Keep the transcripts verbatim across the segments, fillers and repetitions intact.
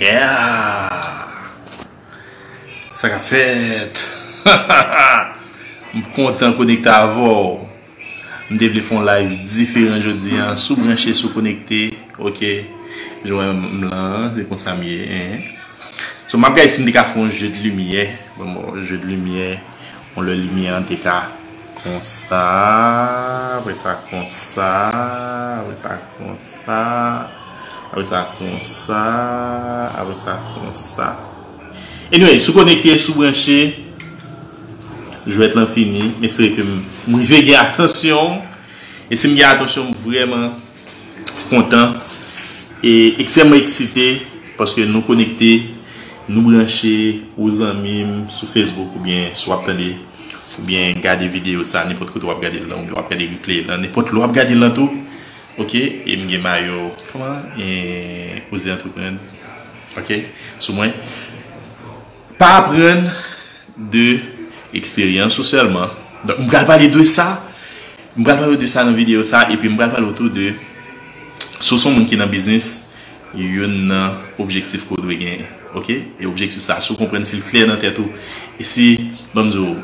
Yeah! Sa k ap fèt? M kontan konekte avè w. M te vle fè yon live diferan jodi a. Si w branche, si w konekte, oke. Jan w wè m lan, se konsa m ye, en. So, m ap gade si m te ka fè yon je de limyè. Bon, bon, je de limyè. Yon lè limyè an te ka konsa, apre sa konsa, apre sa konsa, apre sa konsa, apre sa konsa. Anyway, si w konekte, si w branche, jwèt lan fini. M espere ke m, m rive gen atansyon w. E si m gen atansyon w, m vrèman kontan e ekstrèmman eksite paske nou konekte, nou branche, ou zanmi m sou Facebook oubyen si w ap tande, oubyen gade videyo sa, nenpòt kote w ap gade l lan, oubyen w ap gade replay lan, nenpòt lè w ap gade l lan tou. Oke, e m gen mayo, kòman? E, Oze Antreprann. Oke, sou mwen. Pa aprann de eksperyans ou sèlman. Donk, m pral pale de sa. M pral pale de sa nan videyo sa, epi m pral pale w tou de, si w se yon moun ki nan biznis, youn nan objektif ke w dwe genyen. Oke? E objektif sa, si w konprann, si l klè nan tèt ou, e si, ban m di w,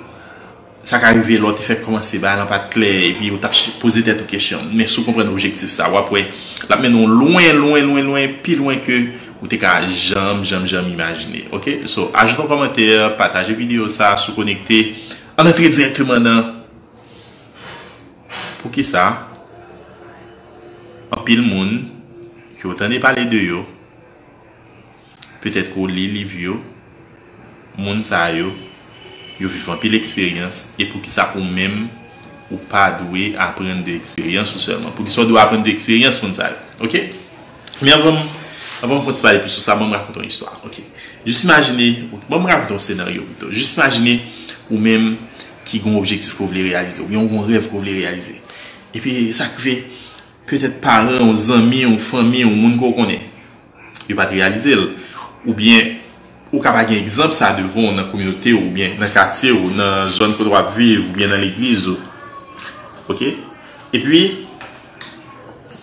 sa ka rive lè w te fèk kòmanse, bagay lan pa t klè, epi ou t ap ch-, poze tèt ou kesyon. Men si w konprann objektif sa, w ap wè, l ap mennen w lwen, lwen, lwen, lwen, pi lwen ke ou te ka janm, janm, janm imajine. Oke? So, ajoute yon kòmantè, pataje videyo sa, si w konekte, ann antre dirèkteman nan poukisa anpil moun ke w tande pale de yo, petèt ke w li liv yo, moun sa yo, yo viv anpil eksperyans, e poukisa ou menm, ou pa dwe aprann de eksperyans ou sèlman? Poukisa w dwe aprann de eksperyans moun sa yo? Oke? Men anvan m, anvan m fè yon ti pale plis sou sa, ban m rakonte yon istwa. Oke? Jis imajine, ban m rakonte yon senaryo pito. Jis imajine ou menm ki gen yon objektif ke w vle reyalize, oubyen w gen yon rèv ke w vle reyalize. Epi sa k rive, petèt paran w, zanmi w, fanmi w, moun ke w konnen, yo pa t reyalize l. Oubyen, ou ka pa gen egzanp sa devan w nan kominote w, oubyen nan katye w, nan zòn kote w ap viv, oubyen nan legliz ou. Oke? Epi,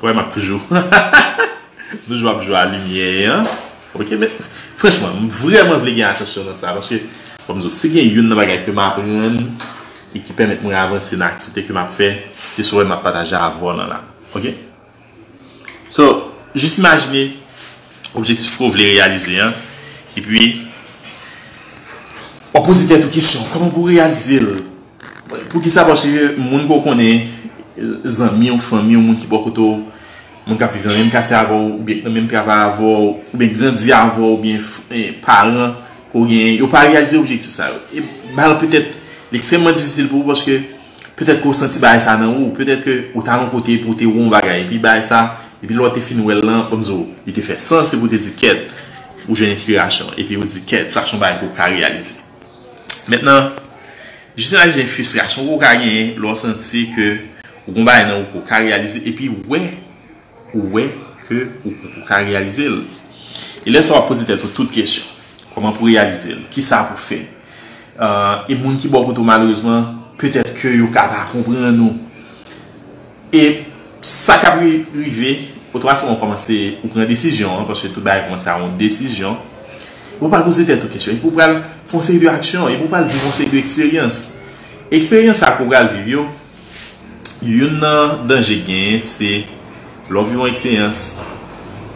wè, m ap toujou. Toujou ap jwe a limyè an. Oke, men franchman, m vrèman vle gen atansyon nan sa, paske, kòm m di w, si gen youn nan bagay ke m aprann e ki pèmèt mwen avanse nan aktivite ke m ap fè, se sou wè m ap pataje avè w nan la. Oke? So, jis imajine objektif ke w vle reyalize an, epi w ap poze tèt ou kesyon, kòman pou w reyalize l? Poukisa? Paske moun ke w konnen, zanmi w, fanmi w, moun ki bò kote w, moun k ap viv nan menm katye avè w, oubyen ki nan menm travay avè w, oubyen grandi avè w, oubyen f-, eh, paran ke w genyen, yo pa reyalize objektif sa yo. E ba l petèt, li ekstrèmman difisil pou ou paske petèt ke w santi bagay sa nan ou, petèt ke ou t al yon kote epi w te wè yon bagay, epi bagay sa, epi lè w te fin wè l lan, ban m di w, li te fè sans, epi w te di, kèt, ou jwenn enspirasyon, epi w di, kèt, sa se yon bagay ke w ka reyalize. Mentnan, jis imajine fristrasyon ke w ka genyen lè w santi ke ou gen yon bagay nan ou ke w ka reyalize, epi w wè, ou wè ke ou poko ka reyalize l. E lè sa w ap poze tèt ou tout kesyon. Kòman pou w reyalize l? Kisa pou w fè? Ah, e moun ki bò kote w, malerezman, petèt ke yo ka pa konprann ou. E sa k ap ri-, rive, otomatikman w kòmanse, ou pran desizyon an, paske tout bagay kòmanse a yon desizyon. Epi w pral poze tèt ou kesyon, epi w pral fè yon seri de aksyon, epi w pral viv yon seri de eksperyans. Eksperyans sa ke w pral viv yo, youn nan danje k genyen, se lè w viv yon eksperyans,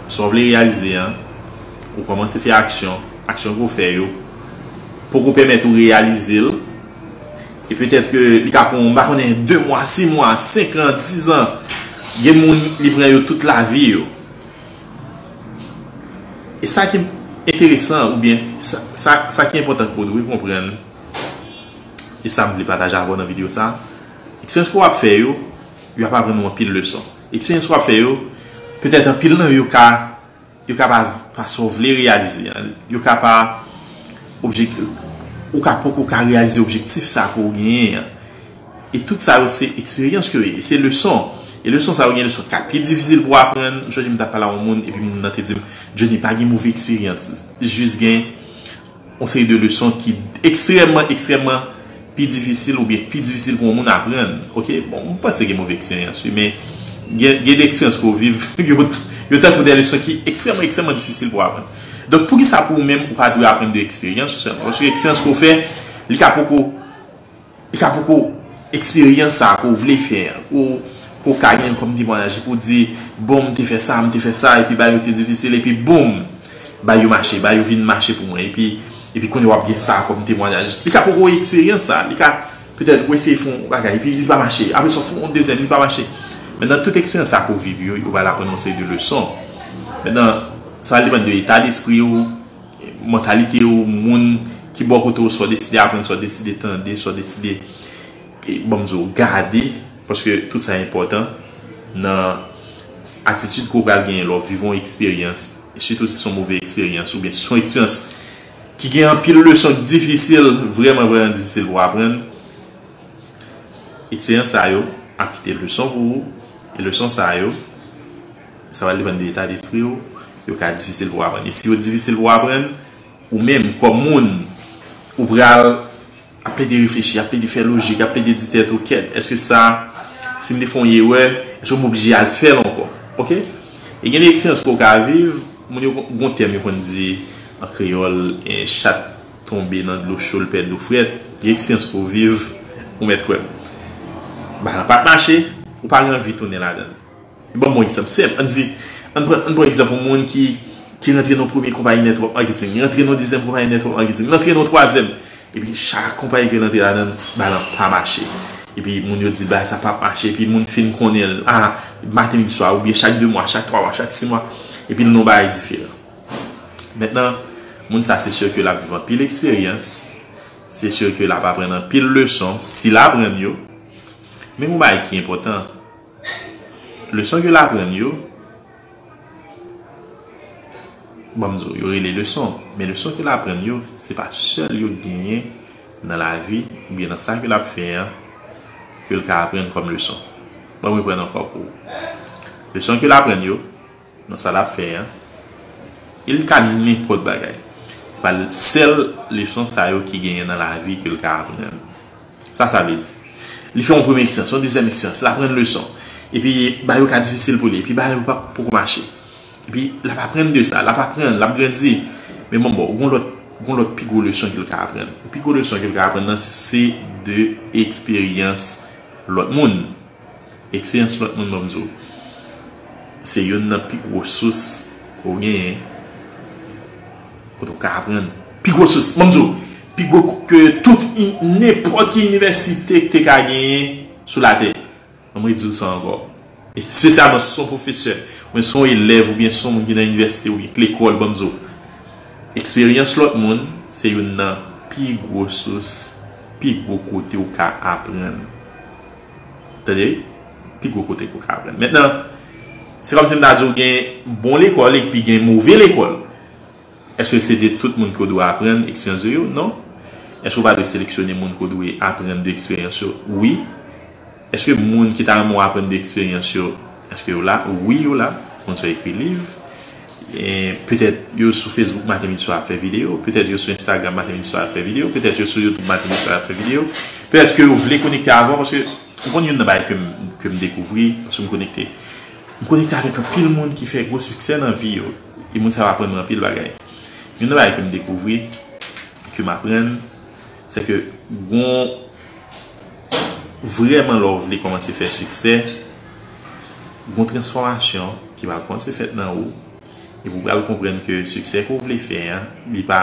sa w vle reyalize an, ou kòmanse fè aksyon, aksyon ke w fè yo, poko pèmèt ou reyalize l, e petèt ke li ka pran w, m pa konnen, de mwa, sis mwa, senk an, diz an, gen moun li pran yo tout lavi yo. E sa ki enteresan, oubyen sa, sa, sa ki enpòtan ke w dwe konprann, e sa m vle pataje avè w nan videyo sa, eksperyans ke w ap fè yo, yo ap aprann ou anpil leson. Eksperyans ke w ap fè yo, petèt anpil nan yo ka, yo ka pa, pa sa w vle reyalize an. Yo ka pa objek-, ou ka poko ka reyalize objektif sa ke w genyen an. E tout sa yo se eksperyans ke yo ye, se leson. E leson sa yo gen leson k ap pi difisil pou w aprann. M sonje m t ap pale a yon moun, epi moun nan te di m, Johnny, pa gen move eksperyans. Jis gen yon seri de leson ki ekstrèmman, ekstrèmman pi difisil oubyen pi difisil pou yon moun aprann. Oke? Bon, m panse gen move eksperyans, wi, men gen, gen de eksperyans ke w viv, yo, yo tankou de leson ki ekstrèmman, ekstrèmman difisil pou w aprann. Donk, poukisa pou ou menm, ou pa dwe aprann de eksperyans ou sèlman? Paske eksperyans ke w fè, li ka poko, li ka poko eksperyans sa ke w vle fè an, ke w, ke w ka gen kòm temwayaj, pou w di, bon, m te fè sa, m te fè sa, epi bagay yo te difisil, epi boum, bagay yo mache, bagay yo vin mache pou mwen, epi, epi kounye a w ap gen sa kòm temwayaj. Li ka poko eksperyans sa, li ka petèt ou eseye fè yon bagay, epi li pa mache, apre sa w fè yon dezyèm, li pa mache. Mentnan, tout eksperyans sa ke w viv yo, yo pral aprann yon seri de leson. Mentnan, sa va depann de eta despri w, mantalite w, moun ki bò kote w, sa w deside aprann, sa w deside tande, sa w deside, e, ban m di w, gade, paske tout sa enpòtan nan atitid ke w pral genyen lè w viv yon eksperyans, e sitou si se yon move eksperyans, oubyen si se yon eksperyans ki gen anpil leson k difisil, vrèman, vrèman difisil pou w aprann. Eksperyans sa yo ap kite leson pou ou, e leson sa yo, sa va depann de eta despri w, yo ka difisil pou w aprann. E si yo difisil pou w aprann, ou menm, kòm moun, ou pral ap plede reflechi, ap plede fè lojik, ap plede di tèt ou, kèt, èske sa, si m te fè yon erè, èske m oblije al fè l ankò? Oke? E gen de eksperyans ke w ka viv, moun yo, gon tèm yo konn di an kreyòl, eh, chat tonbe nan dlo cho, l pè dlo frèt. Gen eksperyans ke w viv, ou mèt kwè m. Balan pa t mache, ou pa gen anvi tounen ladan l. Ban m yon egzanp senp. Ann di, ann pran, ann pran egzanp yon moun ki, ki rantre nan premye konpayi network marketing, li rantre nan dezyèm konpayi network marketing, li rantre nan twazyèm. Epi chak konpayi ke l rantre ladan l, balan pa mache. Epi moun yo di l bagay sa p ap mache, epi moun fin konnen l. Ah, maten, midi, swa, oubyen chak de mwa, chak twa mwa, chak sis mwa. Epi l nan yon bagay diferan. Mentnan, moun sa se si ke l ap viv anpil eksperyans, se si ke l ap aprann anpil leson, si l aprann yo. Men yon bagay ki enpòtan, leson ke l aprann yo, ban m di w, yo rele leson, men leson ke l aprann yo, se pa sèl yo k genyen nan lavi, oubyen nan sa ke l ap fè an, ke l ka aprann kòm leson. Ban m reprann ankò pou ou. Leson ke l aprann yo, nan sa l ap fè an, e l ka nenpòt bagay. Se pa sèl leson sa yo ki genyen nan lavi ke l ka aprann. Sa sa vle di? Li fè yon premye eksperyans, yon dezyèm eksperyans, l aprann leson. Epi, bagay yo ka difisil pou li, epi bagay yo pa poko mache. Epi, l ap aprann de sa, l ap aprann, l ap grandi. Men bon, bon, gon lòt, gon lòt pi gwo leson ke l ka aprann. Pi gwo leson ke l ka aprann nan, se de eksperyans lòt moun. Eksperyans lòt moun, ban m di w, se youn nan pi gwo sous ke w genyen, kote w ka aprann. Pi gwo sous, ban m di w, pi gwo ke tout i-, nenpòt ki inivèsite ke te ka genyen sou latè. Ban m redi w sa ankò. Espesyalman si w se yon pwofesè, oubyen si w se yon elèv, oubyen si w se yon moun ki nan inivèsite, oubyen k lekòl, ban m di w. Eksperyans lòt moun, se youn nan pi gwo sous, pi gwo kote w ka aprann. Tande, wi? Pi gwo kote ke w ka aprann. Mentnan, se kòmsi m ta di w gen bon lekòl epi gen move lekòl. Èske se de tout moun ke w dwe aprann eksperyans de yo? Non. Èske w pa dwe seleksyone moun ke w dwe aprann de eksperyans yo? Wi. Èske moun ki ta renmen w aprann de eksperyans yo, èske yo la? Wi, yo la. Moun sa yo ekri liv. E petèt yo sou Facebook maten midi swa ap fè videyo. Petèt yo sou Instagram maten midi swa ap fè videyo. Petèt yo sou YouTube maten midi swa ap fè videyo. Petèt ke yo vle konekte avè w, paske ou konn youn nan bagay ke m, ke m dekouvri, paske m konekte. M konekte avèk anpil moun ki fè gwo siksè nan vi yo. E moun sa yo aprann mwen anpil bagay. Youn nan bagay ke m dekouvri, ke m aprann, se ke gon vrèman lè w vle kòmanse fè siksè, gon transfòmasyon ki pral kòmanse fèt nan ou, epi w pral konprann ke siksè ke w vle fè an, li pa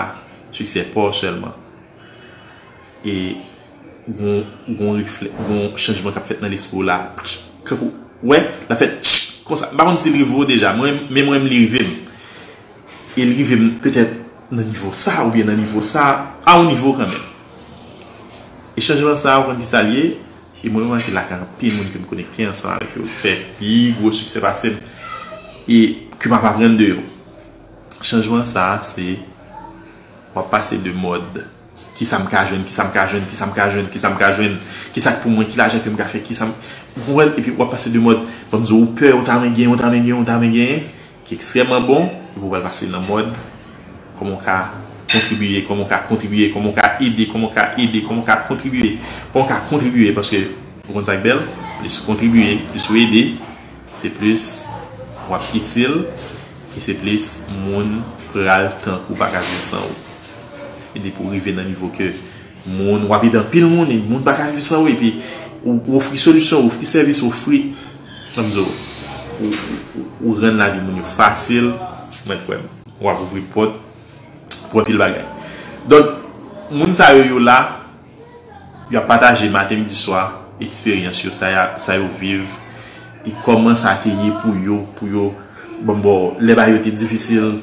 siksè pa w sèlman. E gon, gon reflè-, gon chanjman k ap fèt nan lespri w la. Kankou, wè, l ap fè tch, konsa. M pa konn si l rive w deja, mwen, men mwen, li rive m. E l rive m petèt nan nivo sa, oubyen nan nivo sa, a yon nivo kanmenm. E chanjman sa, ou konn ki sa l ye? E mwen remake l ak anpil moun ke m konekte ansanm avèk yo, fè pi gwo siksè pase m, e ke m ap aprann de yo. Chanjman sa a, se w ap pase de mòd, kisa m ka jwenn, kisa m ka jwenn, kisa m ka jwenn, kisa m ka jwenn, kisa k pou mwen, ki lajan ke m ka fè, kisa m, ou konprann? Epi w ap pase de mòd, ban m di w, ou pè, ou ta renmen genyen, ou ta renmen genyen, ou ta renmen genyen, ki ekstrèmman bon, epi w pral pase nan mòd, kòman w ka kontribiye, kòman w ka kontribiye, kòman w ka ede, kòman w ka ede, kòman w ka kontribiye, kòman w ka kontribiye, paske ou konn sa k bèl, plis ou kontribiye, plis ou ede, se plis w ap itil, E se plis moun pral tankou pa ka viv san ou. E depi w rive nan nivo ke moun, w ap ede anpil moun, e moun pa ka viv san ou, epi ou, ou ofri solisyon, ou ofri sèvis, ou ofri, kòm di w, ou, ou, ou rann lavi moun yo fasil, mwen kwè m, w ap ouvri pòt pou anpil bagay. Donk, moun sa yo, yo la, y ap pataje maten, midi, swa, eksperyans yo, sa, sa yo viv, e kòman sa te ye pou yo, pou yo, bon, bon, lè bagay yo te difisil,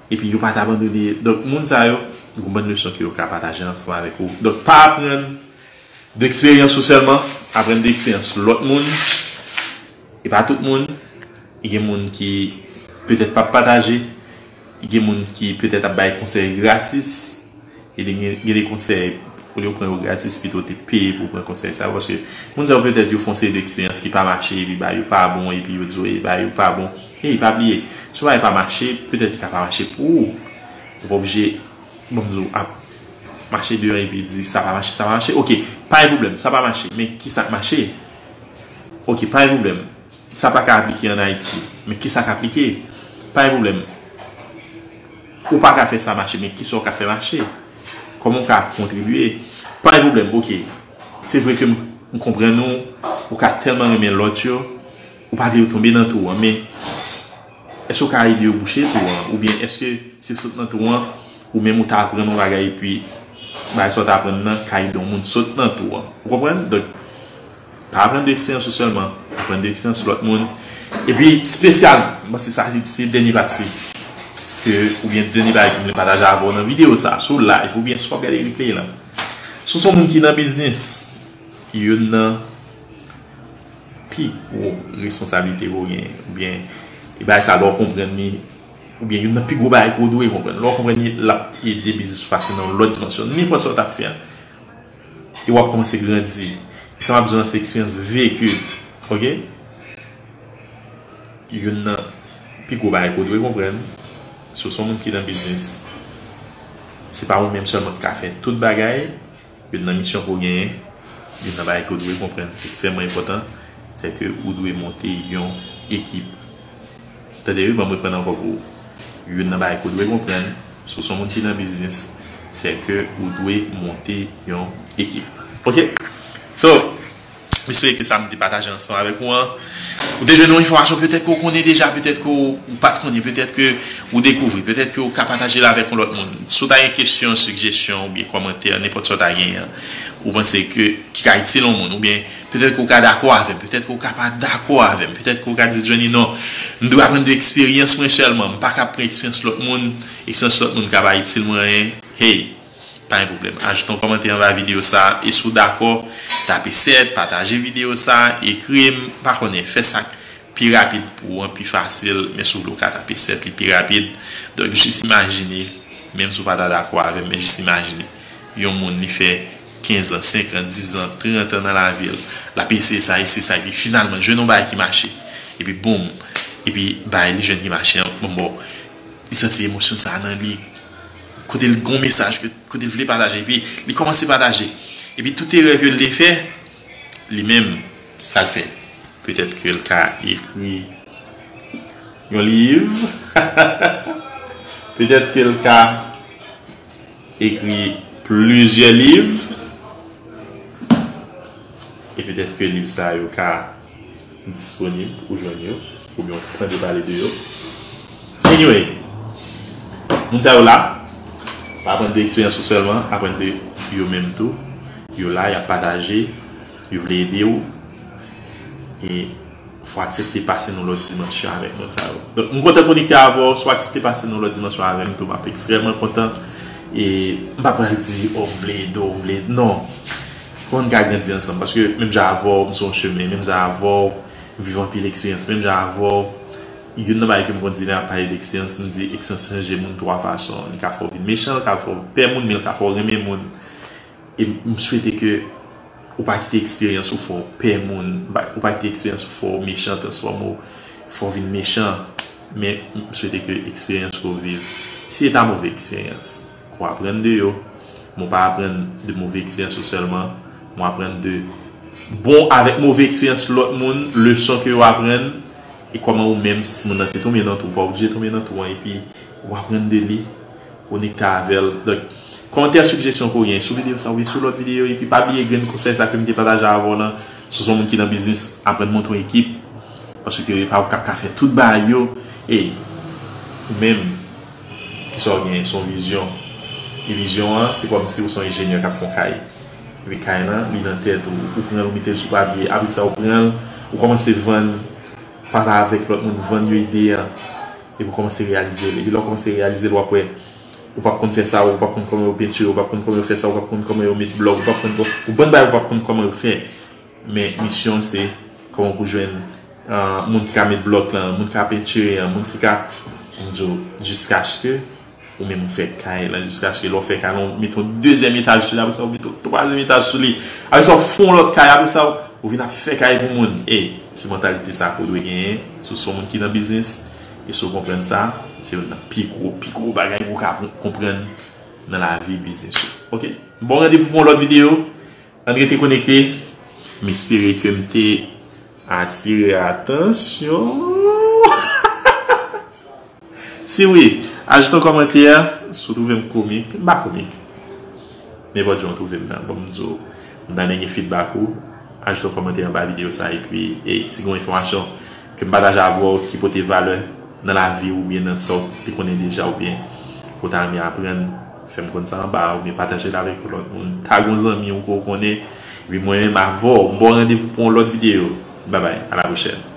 epi yo pa t abandone. Donk, moun sa yo, gon bann leson ke yo ka pataje ansanm avèk ou. Donk, pa aprann de eksperyans ou sèlman, aprann de eksperyans lòt moun. E pa tout moun. E gen moun ki petèt p ap pataje. E gen moun ki petèt ap bay konsèy gratis. E gen, gen de konsèy, olye w pran yo gratis, pito w te peye pou w pran konsèy sa yo. Paske moun sa yo petèt yo fè yon seri de eksperyans ki pa mache, epi bagay yo pa bon, epi yo di w, e bagay yo pa bon. Ey, pa bliye, si yon bagay pa mache, petèt li ka pa mache pou ou. Ou pa oblije, bon, m di w, ap mache deyò epi di, sa pa mache, sa pa mache. Oke, pa gen pwoblèm, sa pa mache, men ki sa k mache? Oke, pa gen pwoblèm. Sa pa ka aplike ann Ayiti. Men kisa k aplike? Pa gen pwoblèm. Ou pa ka fè sa mache, men kisa w ka fè mache? Kòman w ka kontribye? Pa gen pwoblèm, oke. Se vre ke m, m konprann ou, ou ka tèlman renmen lòt yo, ou pa vle yo tonbe nan twou an, men èske w ka ede yo bouche twou an? Oubyen èske si w sot nan twou an, ou menm ou ta aprann yon bagay epi bagay sa w ta aprann nan ka ede yon moun sot nan twou an? Ou konprann? Donk, pa aprann de eksperyans ou sèlman, aprann de eksperyans lòt moun. Epi, espesyalman, m panse sa se dènye pati ke, oubyen dènye bagay ke m vle pataje avè w nan videyo sa, si w live oubyen si w ap gade replay la. Si w se yon moun ki nan biznis, youn nan pi gwo responsablite ke w genyen, oubyen e bagay sa lè w konprann li, oubyen youn nan pi gwo bagay ke w dwe konprann. Lè w konprann li, l ap ede biznis ou pase nan yon lòt dimansyon. Nenpòt sa w t ap fè a, e w ap kòmanse grandi. Sa m ap di w an, se eksperyans veki. Oke? Youn nan pi gwo bagay ke w dwe konprann, si w se yon moun ki nan biznis, se pa ou menm sèlman ki ka fè tout bagay. Youn nan misyon ke w genyen, youn nan bagay ke w dwe konprann, ekstrèmman enpòtan, se ke ou dwe monte yon ekip. Tande wi, ban m reprann ankò pou ou. Youn nan bagay ke w dwe konprann, si w se yon moun ki nan biznis, se ke ou dwe monte yon ekip. Oke? So, m espere ke sa m te pataje ansanm avèk ou an, ou te jwenn yon enfòmasyon petèt ke w konnen deja, petèt ke w, ou pa t konnen, petèt ke ou dekouvri, petèt ke w ka pataje l avèk yon lòt moun. Si w ta gen kesyon, sijesyon oubyen kòmantè, nenpòt sa w ta genyen, ou panse ke, ki ka itil yon moun, oubyen petèt ke w ka dakò avè m, petèt ke w ka pa dakò avè m, petèt ke w ka di, Johnny, non, m dwe aprann de eksperyans mwen sèlman, m pa ka pran eksperyans lòt moun, eksperyans lòt moun ka pa itil mwen anyen. Hey, pa gen pwoblèm. Ajoute yon kòmantè anba videyo sa a, e si w dakò, tape sèt, pataje videyo sa a, ekri m, pa konnen, fè sa k pi rapid pou ou an, pi fasil, men si w vle w ka tape sèt, li pi rapid. Donk, jis imajine, menm si w pa ta dakò avè m, men jis imajine, yon moun li fè kenz an, senk an, dis an, trant an nan lavi l, l ap eseye sa, eseye sa, epi finalman, jwenn yon bagay ki mache, epi boum, epi bagay li jwenn ki mache an, bon, bon, li santi emosyon sa nan li, kote l gon mesaj, ke, kote l vle pataje, epi li kòmanse pataje. Epi tout erè ke l te fè, li menm, sa l fè? Petèt ke l ka ekri yon liv, petèt ke l ka ekri plizyè liv, e petèt ke liv sa yo ka disponib ou jwenn yo, oubyen w tande pale de yo. Anyway, moun sa yo la, pa aprann de eksperyans ou sèlman, aprann de yo menm tou. Yo la, y ap pataje, yo vle ede w. E fò w aksepte pase nan lòt dimansyon avèk moun sa yo. Donk, m kontan konekte avè w, si w aksepte pase nan lòt dimansyon avè m tou, m ap ekstrèmman kontan. E m pa pral di, o, m vle ede w, m vle, non. Fò n ka grandi ansanm, paske menm jan avè w, m sou yon chemen, menm jan avè w, m viv anpil eksperyans, menm jan avè w, youn nan bagay ke m konn di lè m ap pale de eksperyans, m di eksperyans chanje moun twa fason. Li ka fè w vin mechan, li ka fè w pè moun, men li ka fè w renmen moun. E m swete ke ou pa kite eksperyans ou fè w pè moun, ou pa kite eksperyans ou fè w mechan, transfòme w, fè w vin mechan. Men m swete ke eksperyans ke w viv, si se ta move eksperyans, ke w aprann de yo. Men w pa aprann de move eksperyans ou sèlman, men w aprann de bon avèk move eksperyans lòt moun, leson ke yo aprann, E kòman ou menm, si moun nan te tonbe nan twou, ou pa oblije tonbe nan twou an, epi ou aprann de li, konekte avè l. Donk, kòmantè, sijesyon ke w gen sou videyo sa oubyen sou lòt videyo, epi pa bliye grenn konsèy sa ke m te pataje avè w lan, si w se yon moun ki nan biznis, aprann monte yon ekip, paske e pa ou k ap ka fè tout bagay yo, e ou menm, kisa w gen, se yon vizyon. E vizyon an, se kòmsi ou se yon enjenyè k ap fè yon kay. Epi kay lan, li nan tèt ou, ou pran l, ou mete l sou papye, apre sa ou pran l, ou kòmanse vann, pale avèk lòt moun, vann yo ide an, epi w kòmanse reyalize l. Epi lè w kòmanse reyalize l, w ap wè, ou p ap konn fè sa, ou p ap konn kòman yo pentire, ou p ap konn kòman yo fè sa, ou p ap konn kòman yo met blòk, ou p ap konn kò-, ou bann bagay ou p ap konn kòman yo fè. Men misyon se kòman pou jwenn, ah, moun ki ka met blòk lan, moun ki ka pentire an, moun ki ka, m di w, jiskaske ou menm ou fè kay lan, jiskaske lè w fè kay lan, ou mete yon dezyèm etaj sou li, apre sa ou mete yon twazyèm etaj sou li, apre sa ou fè yon lòt kay, apre sa ou vin ap fè kay pou moun. E se mantalite sa ke w dwe genyen. Si w se yon moun ki nan biznis, e si w konprann sa, se youn nan pi gwo, pi gwo bagay ke w ka konprann nan lavi biznis ou. Oke? Bon randevou pou yon lòt videyo. Ann rete konekte. M espere ke m te atire atansyon. Si wi, ajoute yon kòmantè. Si w twouve m komik, m pa komik. Nenpòt jan w twouve m nan, bon, m di w, m ta renmen gen feedback ou. Ajoute yon kòmantè anba videyo sa, epi, e, si gen yon enfòmasyon ke m pataje avè w ki pote valè nan lavi w oubyen nan sa w te konnen deja oubyen ke w ta renmen aprann, fè m konn sa anba, oubyen pataje l avèk yon lòt moun. Tag yon zanmi w ke w konnen. Epi mwen menm avè w, m ba w randevou pou yon lòt videyo. Babay, a la pwochèn.